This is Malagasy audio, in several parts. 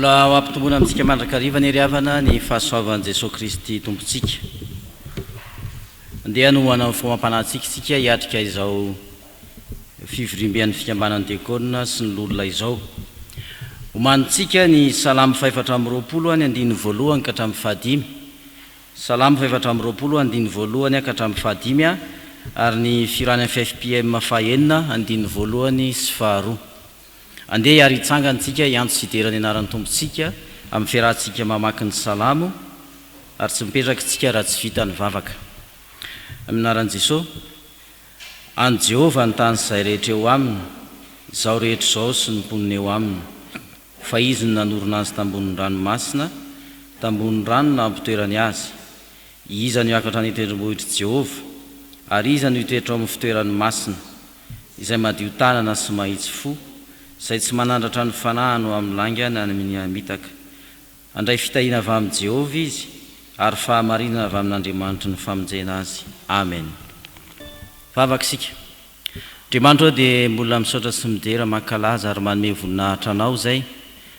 Mbola ho ampitomboina amintsika mandrakariva anie ry havana ny fahasoavan'i Jesoa Kristy Tompontsika. Andeha hanohana ny fomam-panahintsika isika hiatrika izao fivoriambe an'ny fikambanan'ny diakona sy ny loholona izao. Omanintsika ny Salamo fahefatra amby roapolo ny andininy voalohany ka hatramin'ny fahadimy. Salamo faha-24 andininy voalohany ka hatramin'ny fahadimy ary ny Fihirana ffpm faha-enina andininy voalohany sy faharoa. Andeha hiary hitsangana isika hiantso sy hidera ny anaran'ny Tompontsika amin'ny fiarahantsika mamaky ny Salamo ary tsy mipetraka isika raha tsy vita ny vavaka. Amin'ny anaran'i Jesoa. An'i Jehovah ny tany sy izay rehetra eo aminy, izao rehetra izao sy ny mponina eo aminy. Fa Izy no nanorina azy tambonin'ny ranomasina, tambonin'ny rano no nampitoerany azy. Iza no hiakatra any an-tendrombohitr'i Jehovah? Ary iza no hitoetra ao amin'ny fitoerany masina? Izay madio tanana sy mahitsy fo, izay tsy manandratra ny fanahiny ho amin'ny lainga na ny minia hamitaka. Handray fitahiana avy amin'i Jehovah izy, ary fahamarinana avy amin'Andriamanitry ny famonjena azy. Amen. Vavaka isika. Andriamanitra ô dia mbola misaotra sy midera, mankalaza ary manome voninahitra Anao izay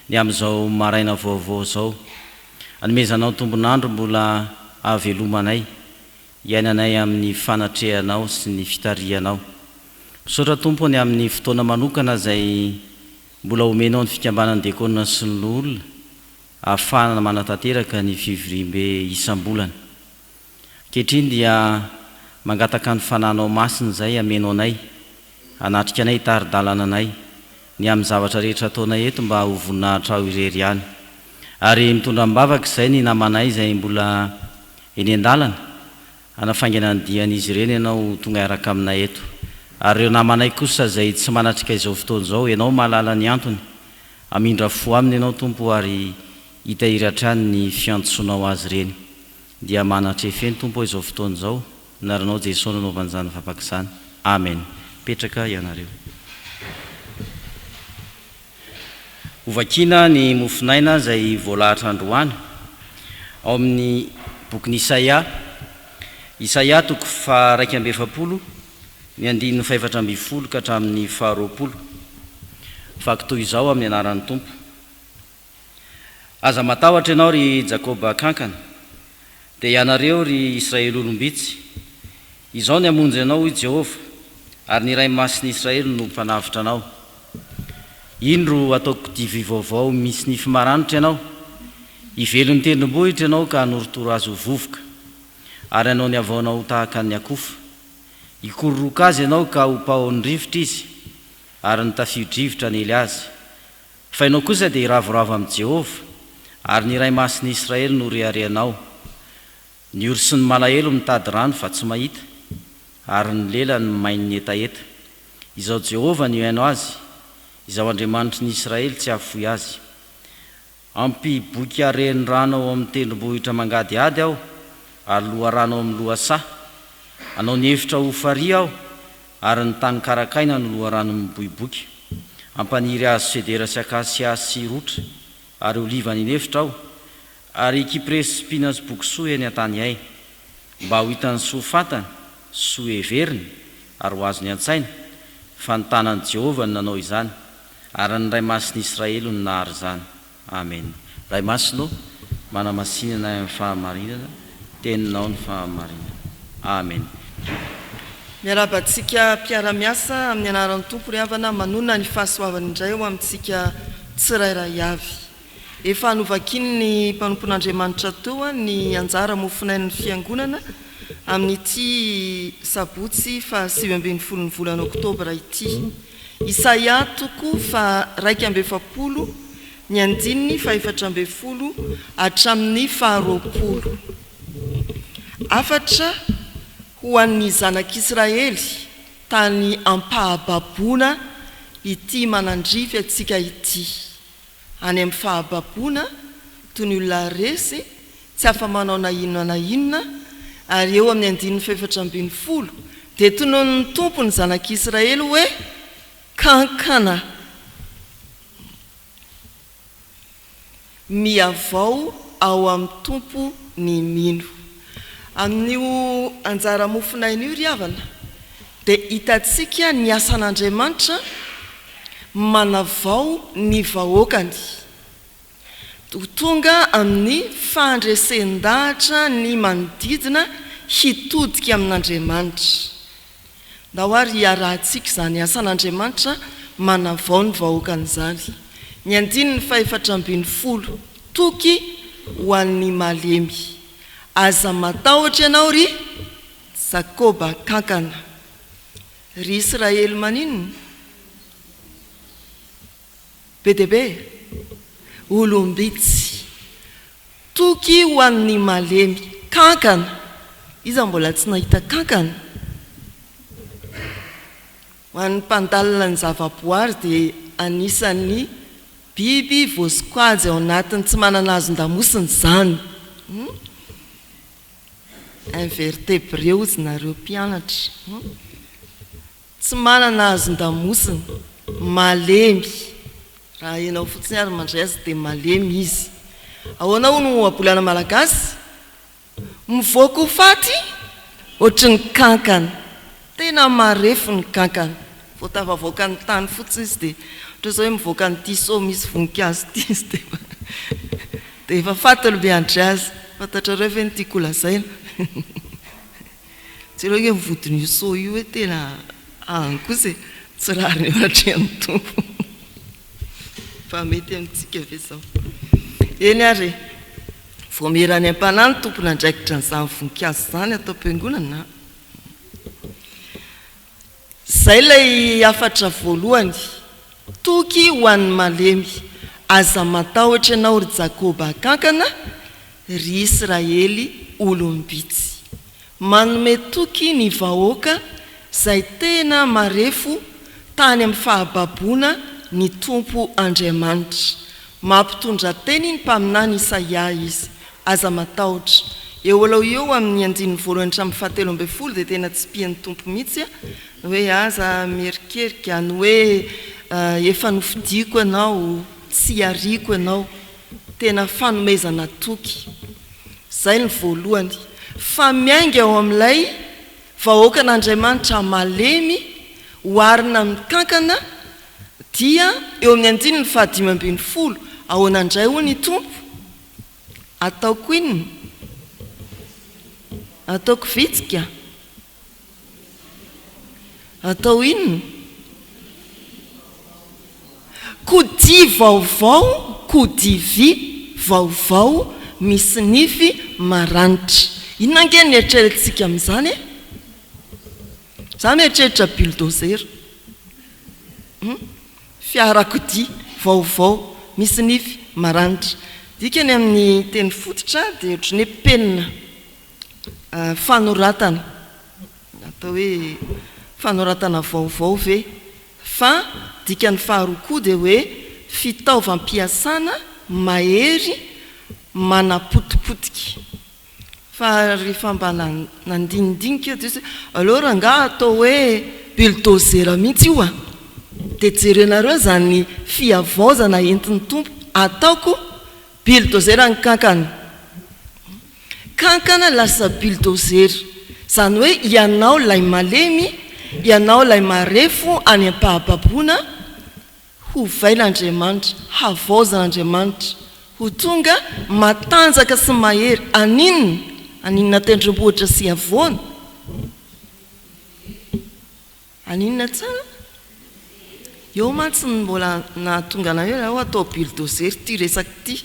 ny amin'izao maraina vaovao izao. Anomezanao tombon'andro mbola ahavelomanay, iainanay amin'ny fanatrehanao sy ny fitarihanao. Misaotra Tompo ny amin'ny fotoana manokana izay Mbola omenao ny fikambanan'ny diakona sy ny loholona ahafahana manatanteraka ny fivoriambe isam-bolana. Ankehitriny dia mangataka ny Fananao Masina izay hameno anay, hanatrika anay hitari-dalana anay, ny amin'ny zavatra rehetra ataonay eto mba ho voninahitrao irery ihany. Ary mitondra am-bavaka izay ny namanay izay mbola eny an-dalana, Hanafaingana ny dian'izy ireny ianao ho tonga hiaraka aminay eto. Ary ireo namanay kosa izay tsy manatrika izao fotoana izao, ianao mahalala ny antony. Hamindra fo aminy ianao Tompo ary hitahiry hatrany ny fiantsoanao azy ireny. Dia manatrefeno Tompo ô izao fotoana izao, Anaranao Jesoa no anaovana izany vavaka izany. Amen. Mipetraka ianareo. Hovakiana ny mofonaina izay voalahatra androany ao amin'ny bokin'i Isaia, Isaia toko faha-41, ny andininy faha-14 ka hatramin'ny faha-20. Vaky toy izao amin'ny anaran'ny Tompo. Aza matahotra ianao, ry Jakoba kankana, dia ianareo, ry Israely olom-bitsy. Izao ny hamonjy anao, hoy Jehovah, ary ny Iray Masin'ny Israely no Mpanavotra anao. Indro hataoko divy vaovao misy nify maranitra ianao, hivelon'ny tendrombohitra ianao ka hanorotoro azy ho vovoka, ary hanao ny havaonao ho tahaka ny akofa. Hikororoka azy ianao ka ho paohin'ny rivotra izy, ary ny tafio-drivotra hanely azy. Fa ianao kosa dia hiravoravo amin'i Jehovah, ary ny Iray Masin'ny Israely no reharehanao. Ny ory sy ny malahelo mitady rano fa tsy mahita, ary ny lelany main'ny hetaheta. Izaho Jehovah no hihaino azy, Izaho Andriamanitry ny Israely tsy hahafoy azy. Hampiboika renirano ao amin'ny tendrombohitra mangadihady aho, ary loharano ao amin'ny lohasaha. Hanao ny efitra ho farihy aho, ary ny tany karakaina no loharano miboiboika. Hampaniry hazo sedera sy akasia sy rotra ary oliva any an'efitra aho, ary kypresy sy pina sy boky-soa eny an-tany hay, mba ho hitan'ny soa fantany sy soa heveriny ary ho azony an-tsaina, fa ny tanan'i Jehovah no nanao izany, ary ny Ray Masin'i Israely no nahary izany. Amena. Ray Masina ô, manamasina anay amin'ny fahamarinana, Teninao ny fahamarinana. Amena. Miarahaba antsika mpiara-miasa amin'ny anaran'ny Tompo ry havana, manonona ny fahasoavany indray ho amintsika tsirairay avy. Efa novakian'ny mpanompon'Andriamanitra teo ny anjara mofonain'ny Fiangonana amin'ity sabotsy faha 19 ny volana oktobra ity. Isaia toko faha 41 ny andininy faha 14 hatramin'ny faha 20. Hafatra ho an'ny zanak'Israely tany am-pahababoana ity manandrify antsika ity. Any amin'ny fahababoana, toy ny olona resy, tsy afa-manao na inona na inona, ary eo amin'ny andininy fahefatra ambin'ny folo, dia tononin'ny Tompo ny zanak'Israely hoe, Kankana. Mihavao ao amin'ny Tompo ny mino. Amin'io anjara mofonaina io ry havana, dia hitantsika ny asan'Andriamanitra manavao ny vahoakany. Ho tonga amin'ny fandresen-dahatra ny manodidina hitodika amin'Andriamanitra. Ndao ary hiarahantsika izany asan'Andriamanitra manavao ny vahoakany izany. Ny andininy fahefatra ambin'ny folo, Toky ho an'ny malemy. Aza matahotra ianao ry Jakoba kankana. Ry Israely maninona? Be dia be? Olom-bitsy. Toky ho an'ny malemy. Kankana. Iza mbola tsy nahita kankana? Ho an'ny mpandalina ny zavaboary dia anisan'ny biby voasokajy ao anatin'ny tsy manana hazon-damosina izany. Invertébré hozy nareo mpianatra. Tsy manana hazon-damosina. Malemy. Raha ianao fotsiny ary mandray azy dia malemy izy. Ahoana hono ohabolana malagasy? Mivoaka ho faty ohatry ny kankana. Tena marefo ny kankana. Vao tafavoaka ny tany fotsiny izy dia ohatra izao hoe mivoaka an'ity seau misy voninkazo ity izy dia efa dia efa faty ny miandry azy. Fantatrareo ve ny tiako holazaina? Jereo ange ny vodin'io seau io hoe tena any kosa e! Tsy rariny eo anatrehan'ny Tompo. Fa mety amintsika ve izao? Eny ary e! Vaomiera any am-panahy no tompon'andraikitra an'izany voninkazo izany ato am-piangonana an! Izay ilay hafatra voalohany. Toky ho an'ny malemy. Aza matahotra ianao ry Jakoba kankana, ry Israely olom-bitsy. Manome toky ny vahoaka izay tena marefo tany amin'ny fahababoana ny Tompo Andriamanitra. Mampitondra teny ny mpaminany Isaia izy. Aza matahotra. Eo aloha eo amin'ny andininy voalohany hatramin'ny fahatelo ambin'ny folo dia tena tsipihan'ny Tompo mihitsy ny hoe aza mierikerika, ny hoe efa nofidiko ianao, tsy ariako ianao. Tena fanomezana toky. Izay ny voalohany. Fa miainga ao amin'ilay vahoakan'Andriamanitra malemy, oharina amin'ny kankana, dia eo amin'ny andininy fahadimy ambin'ny folo, ahoana indray hoy ny Tompo? Ataoko inona? Ataoko vitsika? Atao inona? Kodia vaovao, kodia vy vaovao misy nify maranitra. Inona ange ny eritreretintsika amin'izany e? Za mieritreritra bulldozer. Hum? Fiarakodia vaovao misy nify maranitra. Dikany amin'ny teny fototra dia ohatran'ny hoe penina fanoratana. Atao hoe fanoratana vaovao ve? Fa dikany faharoa koa dia hoe fitaovam-piasana mahery manapotipotika. Fa rehefa mba nandinidinika dia hoe aleo rangaha atao hoe bulldozer mihitsy io a! Dia jerenareo izany fihavaozana entin'ny Tompo ataoko bulldozer ny kankana. Kankana lasa bulldozer. Izany hoe ianao ilay malemy, ianao ilay marefo any am-pahababoana, hovain'Andriamanitra, havaozan'Andriamanitra, ho tonga matanjaka sy mahery. Aninona? Aninona tendrombohitra sy havoana? Aninona tsara? Eo mantsy no mbola nahatonga anay hoe aleo atao bulldozer ity resaka ity,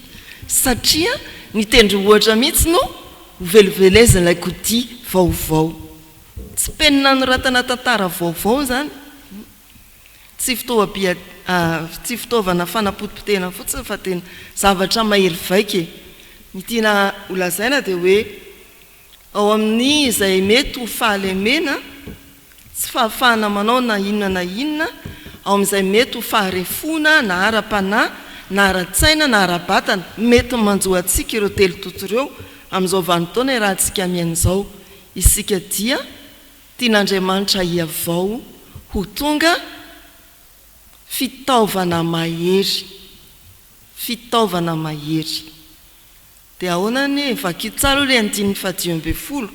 satria ny tendrombohitra mihitsy no hovelivelezin'ilay kodia vaovao. Tsy penina anoratana tantara vaovao izany. Tsy fitaovam-pia tsy fitaovana fanapotipotehana fotsiny fa tena zavatra mahery vaika e! Ny tiana ho lazaina dia hoe ao amin'ny izay mety ho fahalemena, tsy fahafahana manao na inona na inona, ao amin'izay mety ho faharefoana na ara-panahy na ara-tsaina na ara-batana, mety manjo antsika ireo telo tonta ireo amin'izao vanin-taona iarahantsika miaina izao, isika dia Tian'Andriamanitra hihavao ho tonga fitaovana mahery. Fitaovana mahery. Dia ahoana anie? Vakio tsara aloha ilay andininy fahadimy ambin'ny folo.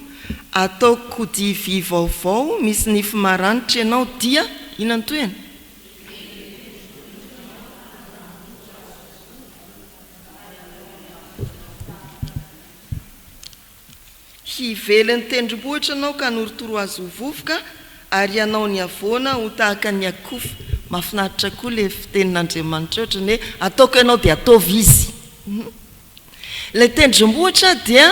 Ataoko kodia vy vaovao misy nify maranitra ianao dia, inona ny tohiny? Hively ny tendrombohitra ianao ka hanorotoro azy ho vovoka, ary hanao ny havoana ho tahaka ny akofa. Mahafinaritra koa ilay fitenin'Andriamanitra eo, ohatran'ny hoe ataoko ianao dia ataovy izy. Ilay tendrombohitra dia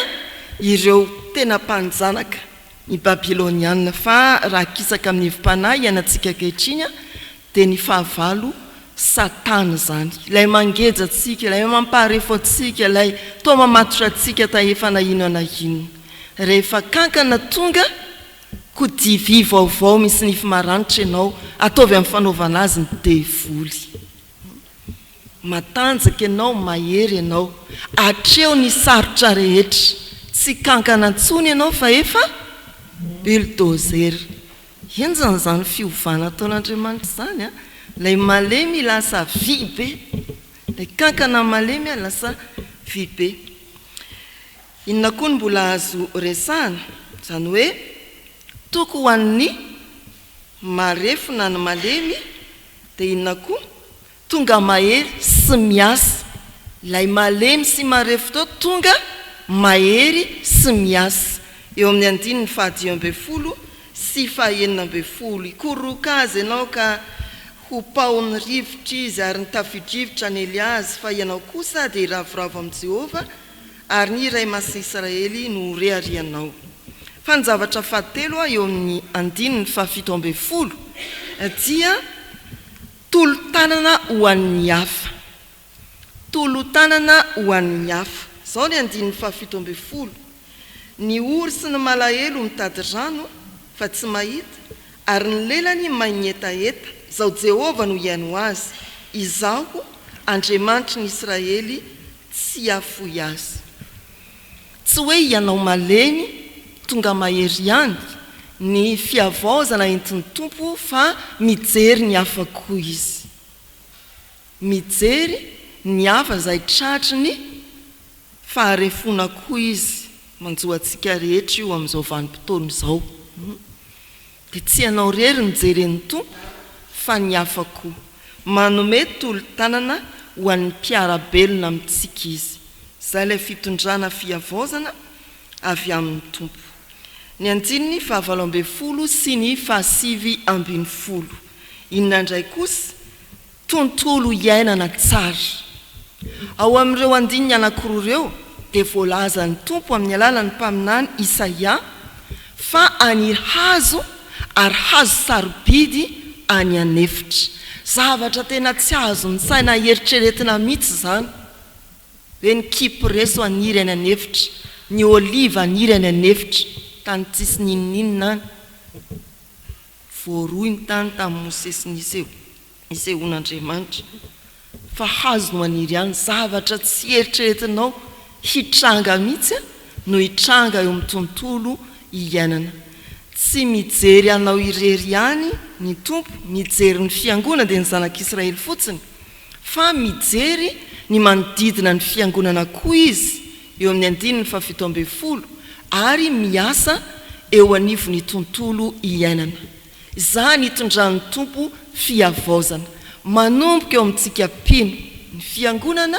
ireo tena mpanjanaka, ny Babyloniana, fa raha akisaka amin'ny hevi-panahy iainantsika ankehitriny dia ny fahavalo Satana izany, ilay mangeja antsika, ilay mamparefo antsika, ilay toa mamatotra antsika tahefa na inona na inona. Rehefa kankana tonga, koa dia vy vaovao misy nify maranitra ianao, ataovy amin'ny fanaovana azy ny devoly. Matanjaka ianao, mahery ianao. Atreho ny sarotra rehetra. Tsy kankana intsony ianao fa efa bulldozer. Henjana izany fiovana ataon'Andriamanitra izany an! Ilay malemy lasa vy be. Ilay kankana malemy lasa vy be. Inona koa no mbola azo resahana? Izany hoe toko ho an'ny marefo na ny malemy dia inona koa? Tonga mahery sy miasa. Ilay malemy sy marefo teo tonga mahery sy miasa. Eo amin'ny andininy faha-15 sy faha-16. Hikororoka azy ianao ka ho paohin'ny rivotra izy ary ny tafio-drivotra hanely azy, fa ianao kosa dia hiravoravo amin'i Jehovah ary ny Iray Masin'i Israely no ho reharehanao. Fa ny zavatra fahatelo eo amin'ny andininy faha-17 dia tolo-tanana ho an'ny hafa. Tolo-tanana ho an'ny hafa. Izao ny andininy faha-17, Ny ory sy ny malahelo mitady rano, fa tsy mahita, ary ny lelany main'ny hetaheta, Izaho Jehovah no hihaino azy, Izaho, Andriamanitry ny Israely, tsy hahafoy azy. Tsy hoe ianao malemy tonga mahery ihany ny fihavaozana entin'ny Tompo fa mijery ny hafa koa Izy. Mijery ny hafa izay tratry ny faharefoana koa Izy. Manjo antsika rehetra io amin'izao vanim-potoana izao. Dia tsy ianao irery no jeren'ny Tompo fa ny hafa koa. Manome tolo-tanana ho an'ny mpiara-belona amintsika Izy. Izay ilay fitondrana fihavaozana avy amin'ny Tompo. Ny andininy faha-18 sy ny faha-19. Inona indray kosa? Tontolo iainana tsara. Ao amin'ireo andininy anankiroa ireo dia voalazan'ny Tompo amin'ny alalan'ny mpaminany Isaia fa haniry hazo ary hazo sarobidy any an'efitra. Zavatra tena tsy azon'ny saina eritreretina mihitsy izany hoe ny kypreso haniry any an'efitra, ny oliva haniry any an'efitra, tany tsisy n'inon'inona any. Voaroy ny tany tamin'i Mosesy niseho. Isehoan'Andriamanitra fa hazo no maniry any, zavatra tsy eritreretinao hitranga mihitsy no hitranga eo amin'ny tontolo iainana. Tsy mijery anao irery ihany ny Tompo, mijery ny fiangonana dia ny zanak'Israely fotsiny, fa mijery ny manodidina ny fiangonana koa Izy eo amin'ny andininy faha-17 ary miasa eo anivon'ny tontolo iainana. Izany hitondran'ny Tompo fihavaozana. Manomboka eo amintsika mpino, ny Fiangonana,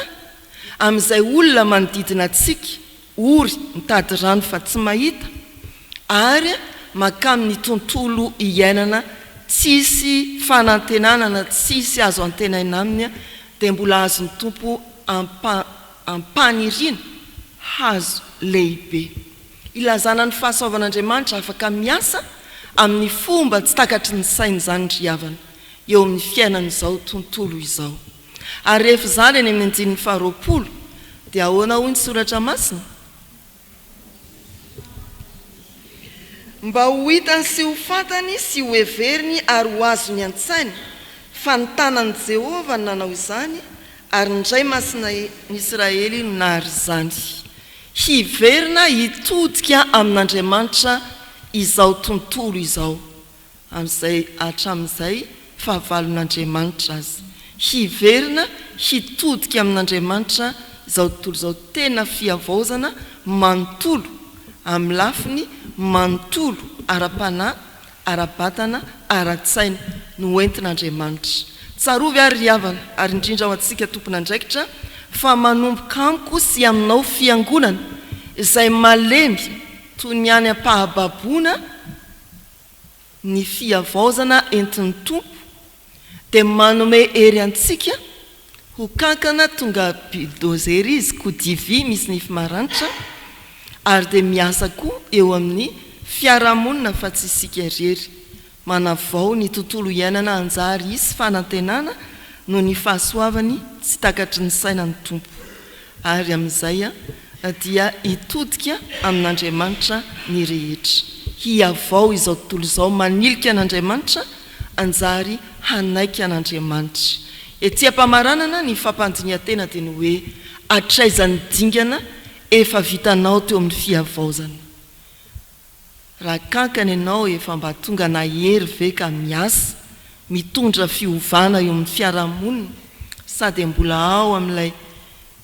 amin'izay olona manodidina antsika, ory, mitady rano fa tsy mahita, ary mankamin'ny tontolo iainana tsisy fanantenana na tsisy azo antenaina aminy, dia mbola azon'ny Tompo ampaniriana hazo lehibe. Ilazana ny fahasoavan'Andriamanitra afaka miasa amin'ny fomba tsy takatry ny saina izany ry havana, eo amin'ny fiainan'izao tontolo izao. Ary rehefa izany any amin'ny andininy faharoapolo dia ahoana hoy ny soratra masina? Mba ho hitany sy ho fantany sy ho heveriny ary ho azony an-tsaina fa ny tanan'i Jehovah no nanao izany ary ny Ray Masin'Israely no nahary izany. Hiverina hitodika amin'Andriamanitra izao tontolo izao, amin'izay hatramin'izay fahavalon'Andriamanitra aza. Hiverina hitodika amin'Andriamanitra izao tontolo izao. Tena fihavaozana manontolo amin'ny lafiny manontolo ara-panahy ara-batana, ara-tsaina no hoentin'Andriamanitra. Tsarovy ary ry havana, ary indrindra ho antsika tompon'andraikitra, fa manomboka amiko sy aminao fiangonana izay malemy. toy ny any am-pahababoana ny fihavaozana entin'ny Tompo dia manome hery antsika ho kankana tonga bulldozer izy kodia vy misy nify maranitra ary dia miasa koa eo amin'ny fiarahamonina fa tsy isika irery. Manavao ny tontolo iainana hanjary hisy fanantenana noho ny fahasoavany tsy takatry ny saina ny Tompo. Ary amin'izay dia hitodika amin'Andriamanitra ny rehetra. Hihavao izao tontolo izao manilika an'Andriamanitra hanjary hanaiky an'Andriamanitra. Ety am-pamaranana ny fampandinihan-tena dia ny hoe hatraiza ny dingana efa vitanao teo amin'ny fihavaozana. Raha kankana ianao efa mba tonga nahery ve ka miasa, mitondra fiovana eo amin'ny fiarahamonina sa dia mbola ao amin'ilay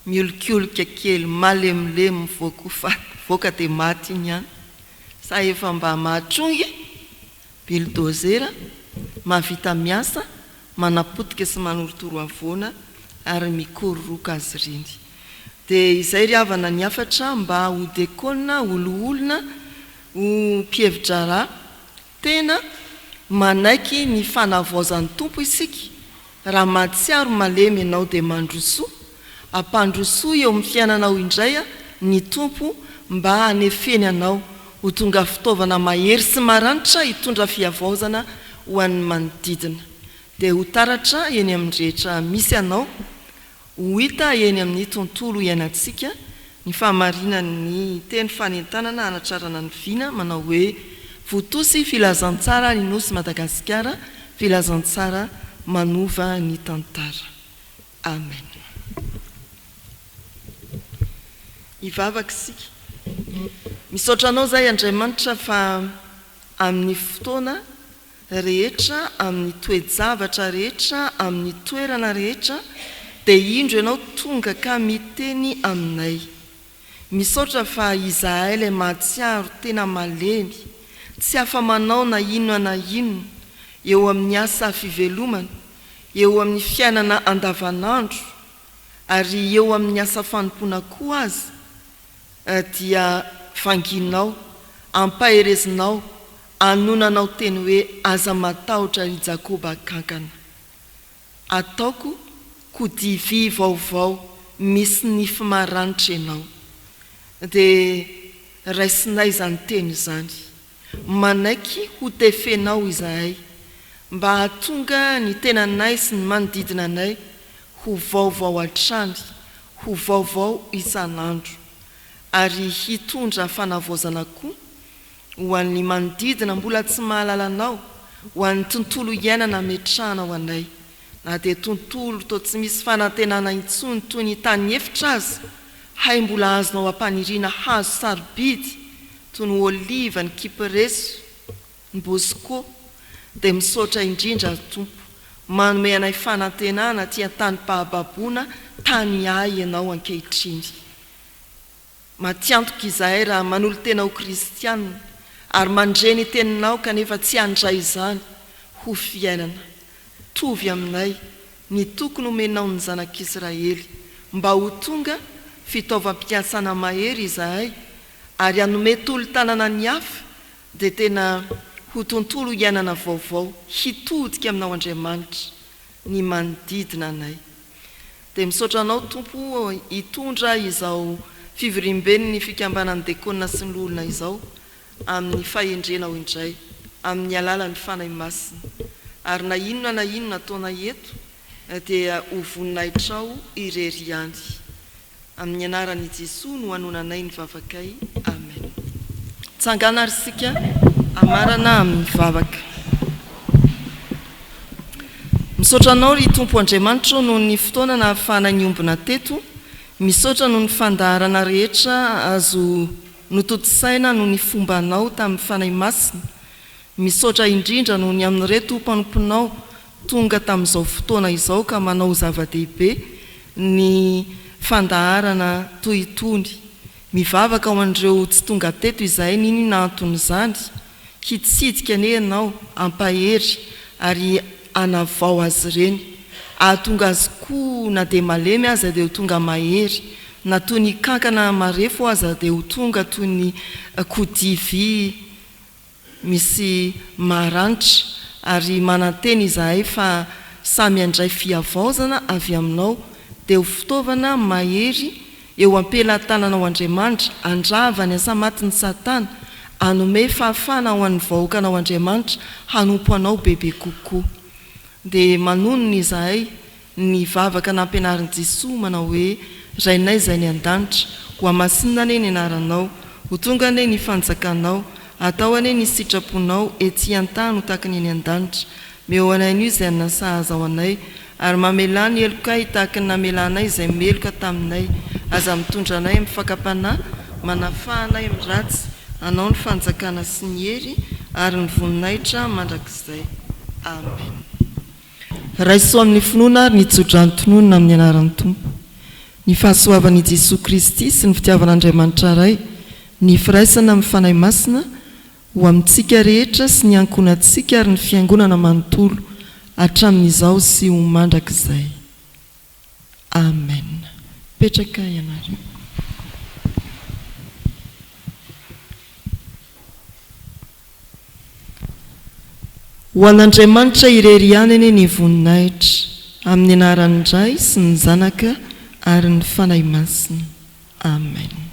miolikolika kely malemilemy mivoaka ho faty mivoaka dia maty iny ihany sa efa mba mahatrongy Bulldozer, mahavita miasa, manapotika sy manorotoro havoana ary mikororoka azy ireny. Dia izay ry havana ny hafatra mba ho dekona, ho loholona, ho mpihevi-draharaha tena manaiky ny fanavaozan'ny Tompo isika, raha mahatsiaro malemy ianao dia mandrosoa, Ampandrosoy eo amin'ny fiainanao indray ny Tompo mba hanefeny anao ho tonga fitaovana mahery sy maranitra hitondra fihavaozana ho an'ny manodidina. Dia ho taratra eny amin'ny rehetra misy anao, ho hita eny amin'ny tontolo iainantsika ny fahamarinan'ny teny fanentanana hanatrarana ny vina manao hoe Votosy filazantsara ny Nosy Madagasikara, filazantsara manova ny tantara. Amen. Hivavaka isika. Misaotra Anao izahay Andriamanitra fa amin'ny fotoana rehetra, amin'ny toe-javatra rehetra, amin'ny toerana rehetra dia indro Ianao tonga ka miteny aminay. Misaotra fa izahay ilay mahatsiaro tena malemy, tsy afa-manao na inona na inona eo amin'ny asa fivelomana, eo amin'ny fiainana andavanandro ary eo amin'ny asa fanompoana koa aza dia vanginao, ampaherezinao, anonanao teny hoe aza matahotra ry Jakoba kankana. Ataoko kodia vy vaovao misy nify maranitra ianao. Dia raisinay izany teny izany. Manaiky ho tefenao izahay mba hahatonga ny tenanay sy ny manodidina anay ho vaovao hatrany, ho vaovao isan'andro, ary hitondra fanavaozana koa ho an'ny manodidina mbola tsy mahalala Anao, ho an'ny tontolo iainana ametrahanao anay, na dia tontolo toa tsy misy fanantenana intsony toy ny tany efitra aza, hay mbola azonao ampaniriana hazo sarobidy toy ny oliva, ny kipreso, ny bosko, dia misaotra indrindra ry Tompo, manome anay fanantenana aty an-tanim-pahababoana tany ahy Ianao ankehitriny. Matiantoka izahay raha manolo-tena ho kristiana ary mandre ny teninao kanefa tsy handray izany ho fiainana. Tovy aminay ny toky nomenao ny zanak'Israely mba ho tonga fitaovam-piasana mahery izahay ary hanome tolo-tanana ny hafa dia tena ho tontolo iainana vaovao hitodika aminao Andriamanitra ny manodidina anay. Dia misaotra anao Tompo o hitondra izao fivoriamben'ny fikambanan'ny dekona sy ny loholona izao amin'ny fahendrenao indray amin'ny alalan'ny Fanahy Masina ary na inona na inona ataonay eto dia ho voninahitrao irery ihany. Amin'ny anaran' i Jesoa no anonanay ny vavakay. Amen. Tsangana ary isika hamarana amin'ny vavaka. Misaotra Anao ry Tompo Andriamanitra o noho ny fotoana nahafahanay niombona teto. Misaotra noho ny fandaharana rehetra azo notontosaina noho ny fombanao tamin'ny Fanahy Masina. Misaotra indrindra noho ny amin'ireto mpanomponao tonga tamin'izao fotoana izao ka manao ho zava-dehibe ny fandaharana toy itony. Mivavaka ho an'ireo tsy tonga teto izahay n'inona anton'izany, hitsidika anie ianao, hampahery ary hanavao azy ireny. Hahatonga azy koa na dia malemy aza dia ho tonga mahery. na toy ny kankana marefo aza dia ho tonga toy ny kodia vy misy maranitra ary manantena izahay fa samy handray fihavaozana avy aminao dia ho fitaovana mahery eo am-pelatananao Andriamanitra handrava ny asa matin'i Satana hanome fahafahana ho an'ny vahoakanao Andriamanitra hanompo anao bebe kokoa. Dia manonona izahay ny vavaka nampianarin'i Jesoa manao hoe, Rainay izay any an-danitra, hohamasinina anie ny anaranao, ho tonga anie ny fanjakanao, atao anie ny sitraponao ety an-tany ho tahaka ny any an-danitra. Meo anay anio izay hanina sahaza ho anay, ary mamelà ny helokay tahaka ny namelanay izay meloka taminay. Aza mitondra anay amin'ny fakam-panahy, manafaha anay amin'ny ratsy, Anao ny fanjakana sy ny hery ary ny voninahitra mandrakizay. Amen. Raiso amin'ny finoana ary ny tsodrano tononina amin'ny anaran'ny Tompo. Ny fahasoavan'i Jesoa Kristy sy ny fitiavan'Andriamanitra Ray, ny firaisana amin'ny Fanahy Masina, ho amintsika rehetra sy ny ankohonantsika ary ny Fiangonana manontolo, hatramin'izao sy ho mandrakizay. Amen. Mipetraka ianareo. Ho an'Andriamanitra irery ihany anie ny voninahitra, amin'ny anaran'ny Ray sy ny Zanaka ary ny Fanahy Masina. Amen.